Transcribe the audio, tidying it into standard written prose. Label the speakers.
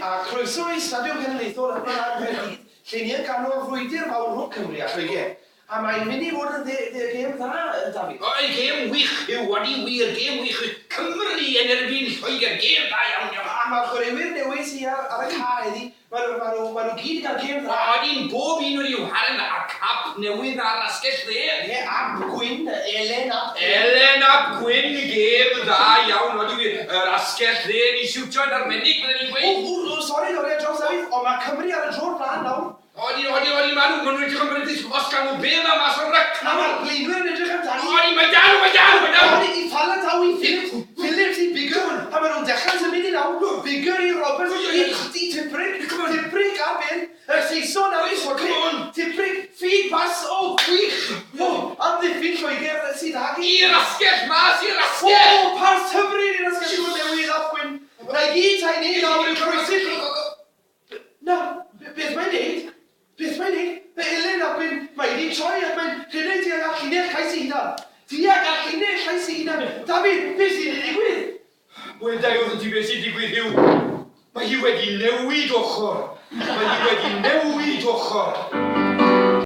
Speaker 1: a croeso i Stadiwm Cenedlaethol yma yng Nghaerdydd, lle ni yn ganol frwydr fawr rhwng Cymru a Lloegr. A mae'n mynd i fod yn dde- dde- gêm dda, Dafydd.
Speaker 2: O, gêm wych, Huw, odi wir, gêm wych. Cymru yn erbyn Lloegr, gêm dda iawn, iawn.
Speaker 1: A mae'r chwaraewyr newydd sy ar, ar y cae heddi, maen nhw, maen nhw, maen nhw gyd yn cael gêm dda.
Speaker 2: Odi'n bob un wedi chwarae'n dda, a'r cap newydd a'r asgell dde.
Speaker 1: Ie, Ap Gwyn, Elen Ap Gwyn.
Speaker 2: Elen Ap Gwyn, gêm dda iawn, odi wir. Yr asgell dde yn ei siwtio yn arbennig, bydden ni'n
Speaker 1: O,
Speaker 2: gweud.
Speaker 1: o, o, sori, dorri ar draws Dafydd, ond mae Cymru ar y dro'r blaen nawr.
Speaker 2: Odi, odi, odi, maen nhw, maen nhw'n edrych yn beryglus, os gawn nhw bêl 'na mas o'r ryc.
Speaker 1: A mae'r blaenwyr yn edrych amdani.
Speaker 2: Odi, mae 'da nhw, mae 'da nhw, mae 'da nhw.
Speaker 1: Odi, i Faletau, i Phillips, Phillips i Biggar, a maen nhw'n dechrau symud i lawr. Biggar i Roberts, i, i Tipuric, Tipuric a Ben, y Saeson ar ei
Speaker 2: Come on.
Speaker 1: Tipuric, feed pass, o, gwych! O, amddiffyn Lloegr sydd ag i.
Speaker 2: I'r asgell, mas i'r
Speaker 1: O,
Speaker 2: asgell!
Speaker 1: pas hyfryd i'r asgell newydd Ap Gwyn. Na i gyd ta'n neud nawr yw croesi. Na, beth mae'n neud? Beth mae'n neud? Mae Elen Ap Gwyn, mae wedi troi ac mae'n rhedeg tuag at llinell cais ei hunan. Tuag at llinell cais ei hunan. Dafydd, beth sy'n ei ddigwydd?
Speaker 2: Wel, da i wrth ti beth sy'n digwydd, Huw. Mae hi wedi newid ochr. Mae hi wedi newid ochr.